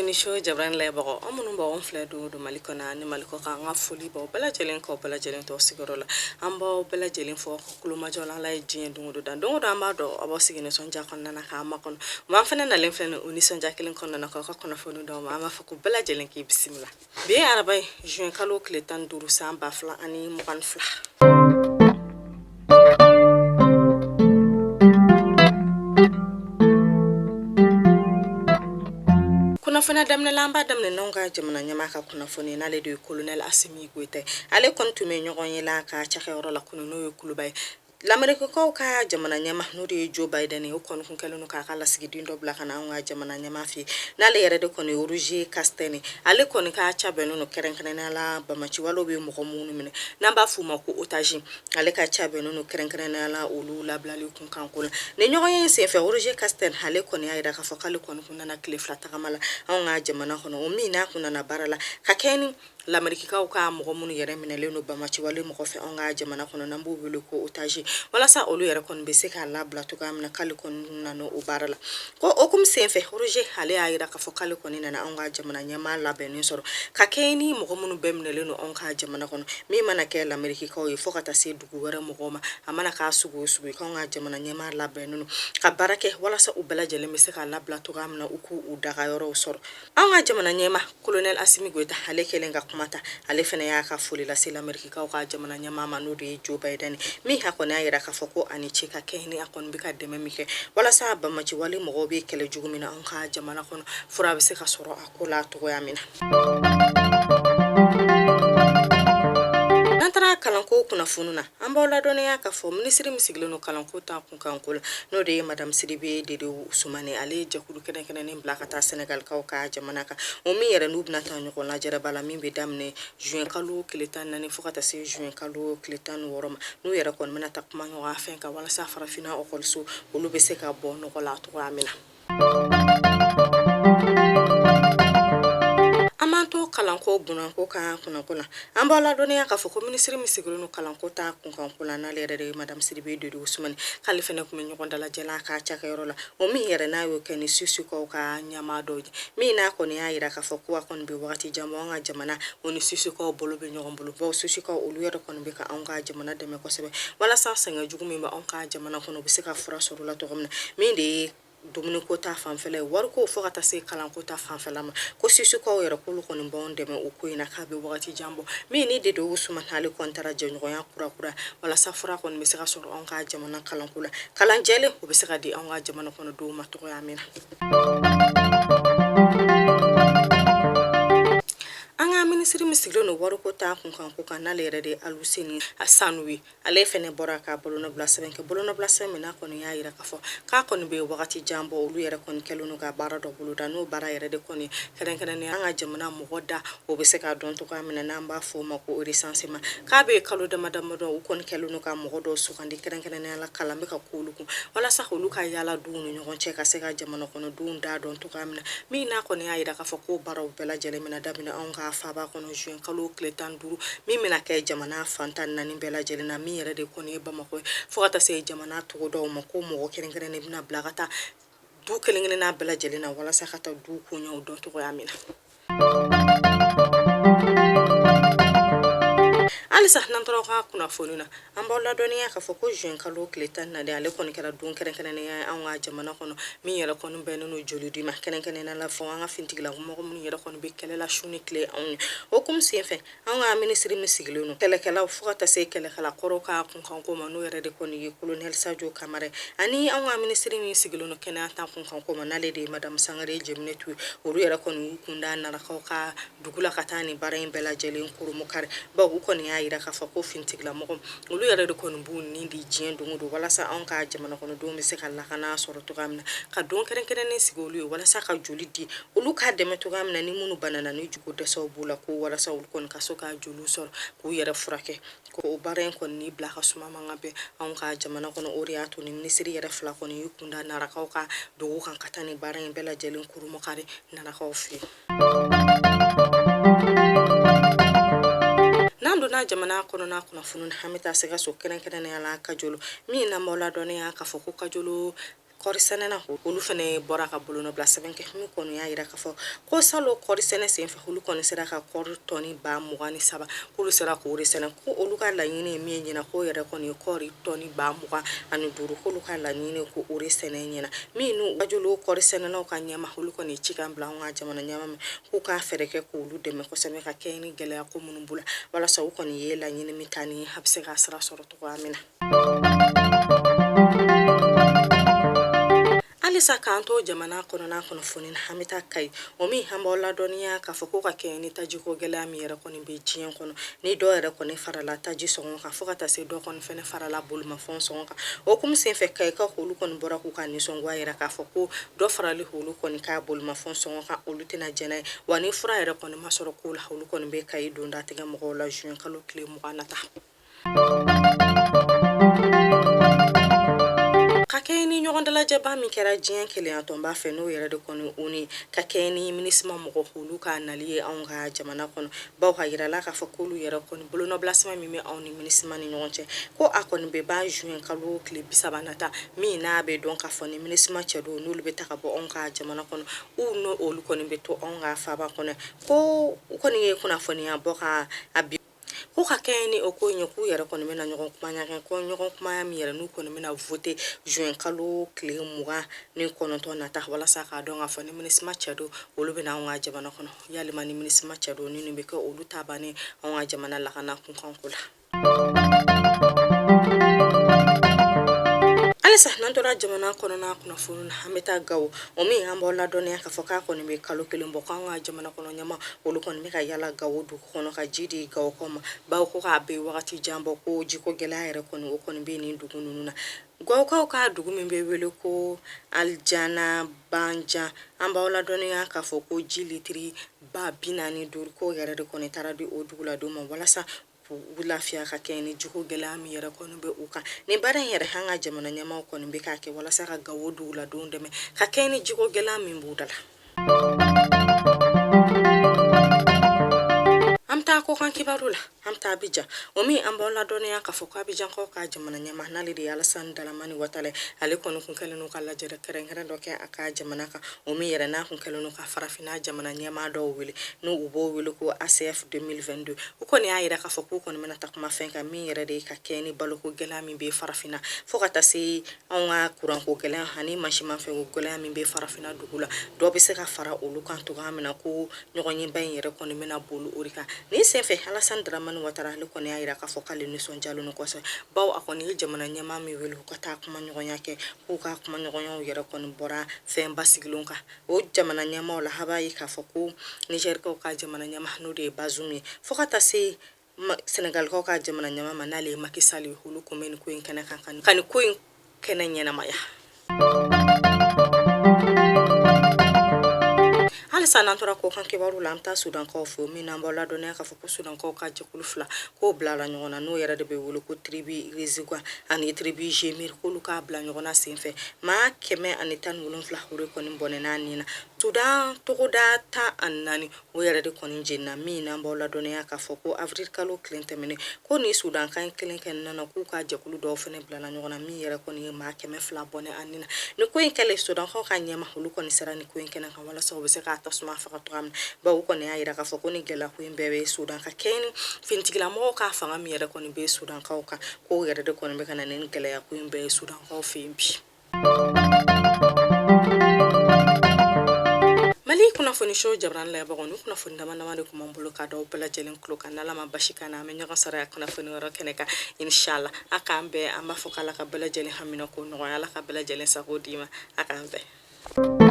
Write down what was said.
Ni Show jabarani lajɛbagaw, aw minnu b'anw filɛ don o don Mali kɔnɔ ani Mali kɔ kan, an ka foli b'aw bɛɛ lajɛlen k'aw bɛɛ lajɛlen to sigiyɔrɔ la. An b'aw bɛɛ lajɛlen fo aw ka kulomajɔ la. Ala ye diɲɛ don o don dan, don o don an b'a dɔn aw b'aw sigi nisɔndiya kɔnɔna na k'an makɔnɔ. Wa an fana nalen filɛ nin o nisɔndiya kelen kɔnɔna na k'aw ka kunnafoni d'aw ma. An b'a fɔ ko bɛɛ lajɛlen k'i bisimila. Bi ye araba ye, juin kalo tile 15 san 2022. Kunnafoniya daminɛ la, an b'a daminɛ n'anw ka jamana ɲɛmaa ka kunnafoni, n'ale de ye colonel Asimi Goyita ye. Ale kɔni tun bɛ ɲɔgɔn ye la ka cakɛyɔrɔ la kunun, n'o ye Kuluba ye. Lamerikikaw ka jamana ɲɛmaa, n'o de ye Joe Biden ye, o kɔni kun kɛlen don k'a ka lasigiden dɔ bila ka na anw ka jamana ɲɛmaa fɛ yen, n'ale yɛrɛ de kɔni ye Roger Carstens ye. Ale kɔni ka ca bɛnnen don kɛrɛnkɛrɛnnenya la banbaanciwalew bɛ mɔgɔ minnu minɛ, n'an b'a f'u ma ko otage, ale ka ca bɛnnen don kɛrɛnkɛrɛnnenya la olu labilali kunkan ko la. Nin ɲɔgɔnye in senfɛ, Roger Carstens ale kɔni y'a jira k'a fɔ k'ale kɔni kun nana tile 2 tagama la anw ka jamana kɔnɔ, o min n'a kun nana baara la ka kɛɲɛ ni Lamerikikaw ka mɔgɔ minnu yɛrɛ minɛlen don banbaanciwale mɔgɔ fɛ anw ka jamana kɔnɔ, n'an b'u wele ko otage, walasa olu yɛrɛ kɔni bɛ se k'a labila cogoya min na, k'ale kɔni nana o baara la. Ko o hukumu senfɛ, Roger ale y'a jira k'a fɔ k'ale kɔni nana anw ka jamana ɲɛmaa labɛnnen sɔrɔ ka kɛɲɛ ni mɔgɔ minnu bɛɛ minɛlen don anw ka jamana kɔnɔ, min mana kɛ Lamerikikaw ye fo ka taa se dugu wɛrɛ mɔgɔw ma, a mana k'a sugu o sugu ye, k'anw ka jamana ɲɛmaa labɛnnen don ka baara kɛ walasa u bɛɛ lajɛlen bɛ se k'a labila cogoya min na, u k'u dagayɔrɔw sɔrɔ. An ka jamana ɲɛmaa colonel Asimi Goyita ale kɛlen ka kuma ta, ale fana y'a ka foli lase Lamerikikaw ka jamana ɲɛmaa ma, n'o de ye Joe Biden ye, min a kɔni y'a jira k'a fɔ ko a ni ce ka kɛɲɛ ni a kɔni bɛ ka dɛmɛ min kɛ walasa banbaanciwale mɔgɔw bɛ kɛlɛ jugu min na anw ka jamana kɔnɔ, fura bɛ se ka sɔrɔ a ko la cogoya min na. N'an taara kalanko kunnafoni na, an b'aw ladɔnniya k'a fɔ minisiri min sigilen don kalanko ta kunkanko la, n'o de ye madame Sidibe Dedewu Sumane, ale ye jɛkulu kɛrɛnkɛrɛnnen bila ka taa Sɛnɛgalikaw ka jamana kan, o min yɛrɛ n'u bɛna taa ɲɔgɔn lajɛrɛba la min bɛ daminɛ juin kalo tile 14 fo ka taa se juin kalo tile 16 ma, n'u yɛrɛ kɔni bɛna taa kuma ɲɔgɔnya fɛn kan walasa farafinna ɔkɔliso olu bɛ se ka bɔ nɔgɔ la cogoya min na. An b'an to kalanko gunnako kan kunnako la, an b'aw ladɔnniya k'a fɔ ko minisiri min sigilen don kalanko ta kunkanko la, n'ale yɛrɛ de ye madame Sidibe Dedewu Sumane, k'ale fana tun bɛ ɲɔgɔn dalajɛ la a ka cakɛyɔrɔ la, o min yɛrɛ n'a y'o kɛ ni Suisikaw ka ɲɛmaa dɔw ye, min n'a kɔni y'a jira k'a fɔ ko a kɔni bɛ wagati jan bɔ an ka jamana o ni Suisikaw bolo bɛ ɲɔgɔn bolo, bawo Suisikaw olu yɛrɛ kɔni bɛ ka anw ka jamana dɛmɛ kosɛbɛ walasa sɛgɛn jugu min bɛ anw ka jamana kɔnɔ, u bɛ se ka fura sɔrɔ la cogo min na, min de ye dumuniko ta fanfɛla ye, wariko fo ka taa se kalanko ta fanfɛla ma, ko Suisikaw yɛrɛ k'olu kɔni b'anw dɛmɛ o ko in na k'a bɛ wagati jan bɔ, min ni Dedewu Sumane ale kɔni taara jɛɲɔgɔnya kura kura walasa fura kɔni bɛ se ka sɔrɔ anw ka jamana kalanko la, kalan jɛlen o bɛ se ka di anw ka jamana kɔnɔdenw ma cogoya min na. An ka minisiri min sigilen don wariko ta kunkanko kan, n'ale yɛrɛ de ye Aluseni Sanu ye, ale fɛnɛ bɔra ka bolonɔbila sɛbɛn kɛ, bolonɔbila sɛbɛn min n'a kɔni y'a jira k'a fɔ k'a kɔni bɛ wagati jan bɔ, olu yɛrɛ kɔni kɛlen don ka baara dɔ boloda, n'o baara yɛrɛ de kɔni kɛrɛnkɛrɛnnenya an ka jamana mɔgɔ da o bɛ se ka dɔn cogoya min na, n'an b'a fɔ o ma ko recensement, k'a bɛ kalo dama damadɔ, u kɔni kɛlen don ka mɔgɔ dɔw sugandi kɛrɛnkɛrɛnnenya la kalan bɛ ka k'olu kun walasa olu ka yaala duw ni ɲɔgɔn cɛ ka se ka jamana kɔnɔdenw da dɔn cogoya min na, min n'a kɔni y'a jira k'a fɔ k'o baaraw bɛɛ lajɛlen bɛna daminɛ anw ka faaba kɔnɔ juin kalo tile 15, min bɛna kɛ jamana fan 14 bɛɛ lajɛlen na, min yɛrɛ de kɔni ye Bamakɔ ye fo ka taa se jamana togodaw ma, ko mɔgɔ kɛrɛnkɛrɛnnen bɛna bila ka taa du kelen kelenna bɛɛ lajɛlen na walasa ka taa du koɲɛw dɔn cogoya min na. Halisa n'an tora ka kunnafoni na, an b'aw ladɔnniya k'a fɔ ko juin kalo tile 14, ale kɔni kɛra don kɛrɛnkɛrɛnnenya ye anw ka jamana kɔnɔ, min yɛrɛ kɔni bɛnnen don jolidi ma, kɛrɛnkɛrɛnnenya la fɔ an ka finitigilamɔgɔ minnu yɛrɛ kɔni bɛ kɛlɛ la su ni tile anw ye. O hukumu senfɛ, an ka minisiri min sigilen don kɛlɛkɛlaw fo ka taa se kɛlɛkɛla kɔrɔw ka kunkanko ma, n'o yɛrɛ de kɔni ye colonel Sajo Kamara ye, ani an ka minisiri min sigilen don kɛnɛya ta kunkanko ma, n'ale de ye madame Sangare Jɛminɛtu ye, olu yɛrɛ kɔni y'u kun da Narakaw ka dugu la ka taa nin baara in bɛɛ lajɛlen kurunbonkari, bawo u kɔni y'a jira k'a fɔ ko finitigilamɔgɔ olu yɛrɛ de kɔni b'u ni di diɲɛ don o don walasa anw ka jamana kɔnɔdenw bɛ se ka lakana sɔrɔ cogoya min na, ka don kɛrɛnkɛrɛnnen sigi olu ye walasa ka joli di olu ka dɛmɛ cogoya min na, ni minnu banana ni joliko dɛsɛw b'u la, ko walasa olu kɔni ka se ka joli sɔrɔ k'u yɛrɛ furakɛ. Ko o baara in kɔni ni bila ka suma man ka bɛn anw ka jamana kɔnɔ. O de y'a to ni minisiri yɛrɛ fila kɔni y'u kun da Narakaw ka dugu kan ka taa nin baara in bɛɛ lajɛlen kurunbonkari Narakaw fɛ yen. N'an donna jamana kɔnɔna kunnafoni na, an bɛ taa Sikaso, kɛrɛnkɛrɛnnenya la Kajolo, min n'an b'aw ladɔnniya k'a fɔ ko Kajolo Kɔɔrisɛnɛna olu fana bɔra ka bolonɔbila sɛbɛn kɛ min kɔni y'a jira k'a fɔ ko salon kɔɔrisɛnɛ senfɛ olu kɔni sera ka kɔɔri tɔni 23,000 k'olu sera k'o de sɛnɛ, ko olu ka laɲini ye min ye ɲinan k'o yɛrɛ kɔni ye kɔɔri tɔni 25,000 k'olu ka laɲini ko o de sɛnɛ ɲinan. Min n'u Kajolo kɔɔrisɛnɛnaw ka ɲɛmaa olu kɔni ye cikan bila anw ka jamana ɲɛmaa ma k'u k'a fɛɛrɛ kɛ k'olu dɛmɛ kosɛbɛ ka kɛɲɛ ni gɛlɛya ko minnu b'u la walasa u kɔni ye laɲini min ta ni a bɛ se ka sira sɔrɔ cogoya min na. Halisa k'an to jamana kɔnɔna kunnafoni na, an bɛ taa Kayi, o min an b'aw ladɔnniya k'a fɔ ko ka kɛɲɛ ni tajiko gɛlɛya min yɛrɛ kɔni bɛ diɲɛ kɔnɔ, ni dɔ yɛrɛ kɔni farala taji sɔngɔ kan fo ka taa se dɔ kɔni fɛnɛ farala bolimafɛn sɔngɔ kan. O hukumu senfɛ, Kayikaw olu kɔni bɔra k'u ka nisɔngoya yira k'a fɔ ko dɔ farali olu kɔni ka bolimafɛn sɔngɔ kan, olu tɛna jɛn n'a ye, wa ni fura yɛrɛ kɔni ma sɔrɔ ko la, olu kɔni bɛ Kayi donda tigɛ mɔgɔw la juin kalo tile 20 nata. Ka kɛɲɛ ni ɲɔgɔn dalajɛba min kɛra diɲɛ kelenyatɔnba fɛ, n'o yɛrɛ de kɔni ONU, ka kɛɲɛ ni MINUSMA mɔgɔ olu ka nali ye anw ka jamana kɔnɔ, bawo a yirala k'a fɔ k'olu yɛrɛ kɔni bolonɔbila sɛbɛn min bɛ anw ni MINUSMA ni ɲɔgɔn cɛ, ko a kɔni bɛ ban juin kalo tile 30 nata, min n'a bɛ dɔn k'a fɔ ni MINUSMA cɛdenw n'olu bɛ taa ka bɔ anw ka jamana kɔnɔ, u n'olu kɔni bɛ to anw ka faaba kɔnɔ. Ko u kɔni ye kunnafoniya bɔ ka a bi ko ka kɛɲɛ ni o ko in ye, k'u yɛrɛ kɔni bɛna ɲɔgɔn kumaya kɛ, ko ɲɔgɔn kumaya min yɛrɛ n'u kɔni bɛna voter juin kalo tile 29 nata, walasa k'a dɔn k'a fɔ ni MINUSMA cɛdenw olu bɛna anw ka jamana kɔnɔ, yalima ni MINUSMA cɛdenw ninnu bɛ kɛ olu ta bannen anw ka jamana lakana kunkanko la. Halisa n'an tora jamana kɔnɔna kunnafoni na, an bɛ taa Gawo, o min an b'aw ladɔnniya k'a fɔ k'a kɔni bɛ kalo kelen bɔ k'an ka jamana kɔnɔ ɲɛmaa olu kɔni bɛ ka yala Gawo dugu kɔnɔ ka ji di Gawokaw ma, bawo ko k'a bɛ wagati jan bɔ ko jiko gɛlɛya yɛrɛ kɔni o kɔni bɛ nin dugu ninnu na. Gawokaw ka dugu min bɛ wele ko Alijana Banjan, an b'aw ladɔnniya k'a fɔ ko ji litiri 45,000 k'o yɛrɛ de kɔni taara di o duguladenw ma walasa k'u lafiya ka kɛɲɛ ni jiko gɛlɛya min yɛrɛ kɔni bɛ u kan. Nin baara in yɛrɛ, an ka jamana ɲɛmaaw kɔni bɛ k'a kɛ walasa ka Gawo duguladenw dɛmɛ ka kɛɲɛ ni jiko gɛlɛya min b'u da la. An bɛ taa kɔkan kibaru la, an bɛ taa Abijan, o min an b'aw ladɔnniya k'a fɔ ko Abijankaw ka jamana ɲɛmaa n'ale de ye Alasani Daramani Watara ye, ale kɔni kun kɛlen don ka lajɛrɛ kɛrɛnkɛrɛn dɔ kɛ a ka jamana kan, o min yɛrɛ n'a kun kɛlen don ka farafinna jamana ɲɛmaa dɔw wele, n'u u b'o wele ko ACF 2022. U kɔni y'a yira k'a fɔ k'u kɔni bɛna taa kuma fɛn kan min yɛrɛ de ye ka kɛɲɛ ni baloko gɛlɛya min bɛ farafinna, fo ka taa se anw ka kuranko gɛlɛya ani mansinmafɛnko gɛlɛya min bɛ farafinna dugu la, dɔ bɛ se ka fara olu kan cogoya min na. Ko ɲɔgɔnyeba in yɛrɛ kɔni bɛna boli o de kan. Nin senfɛ, Alasani Daramani Watara ale kɔni y'a yira k'a fɔ k'ale nisɔndiyalen don kosɛbɛ, bawo a kɔni ye jamana ɲɛmaa min wele u ka taa kumaɲɔgɔnya kɛ, k'u ka kumaɲɔgɔnyaw yɛrɛ kɔni bɔra fɛn basigilenw kan. O jamana ɲɛmaaw la, a b'a ye k'a fɔ ko Nizɛrikaw ka jamana ɲɛmaa n'o de ye Bazoum ye, fo ka taa se Sɛnɛgalikaw ka jamana ɲɛmaa ma n'ale ye Macky Sall ye, olu kun bɛ nin ko in kɛnɛ kan ka nin ko in kɛnɛ ɲɛnamaya. Halisa n'an tora kɔkan kibaru la, an bɛ taa Sudankaw fɛ, min n'an b'aw ladɔnniya k'a fɔ ko Sudankaw ka jɛkulu fila k'o bilala ɲɔgɔn na, n'o yɛrɛ de bɛ wele ko tribu Reziga ani tribu Jemir, k'olu k'a bila ɲɔgɔn na senfɛ, maa 117 o de kɔni bɔnɛna ni na. Sudan togoda 14 o yɛrɛ de kɔni jenina, min n'an b'aw ladɔnniya k'a fɔ ko avril kalo tile tɛmɛnen, ko ni Sudan kan kelen kɛ na, k'u ka jɛkulu dɔw fana bilala ɲɔgɔn na, min yɛrɛ kɔni ye maa 200 bɔnɛ a ni na. Nin ko in kɛlen, Sudankaw ka ɲɛmaa olu kɔni sera nin ko in kɛnɛ kan walasa u bɛ se k'a tasuma faga cogoya min na, bawo u kɔni y'a yira k'a fɔ ko ni gɛlɛya ko in bɛɛ bɛ Sudan ka kɛɲɛ ni finitigilamɔgɔw ka fanga min yɛrɛ kɔni bɛ Sudankaw kan, k'o yɛrɛ de kɔni bɛ ka na ni gɛlɛya ko in bɛɛ ye Sudankaw fɛ yen bi. Mali kunnafoni so jabarani lajɛbagaw, ni kunnafoni dama dama de tun b'an bolo ka d'aw bɛɛ lajɛlen tulo kan. N'Ala ma basi k'an na, an bɛ ɲɔgɔn sɔrɔ yan kunnafoni wɛrɛ kɛnɛ kan, inshallah. A k'an bɛn. An b'a fɔ k'Ala ka bɛɛ lajɛlen hamina ko nɔgɔya, Ala ka bɛɛ lajɛlen sago d'i ma. A k'an bɛn.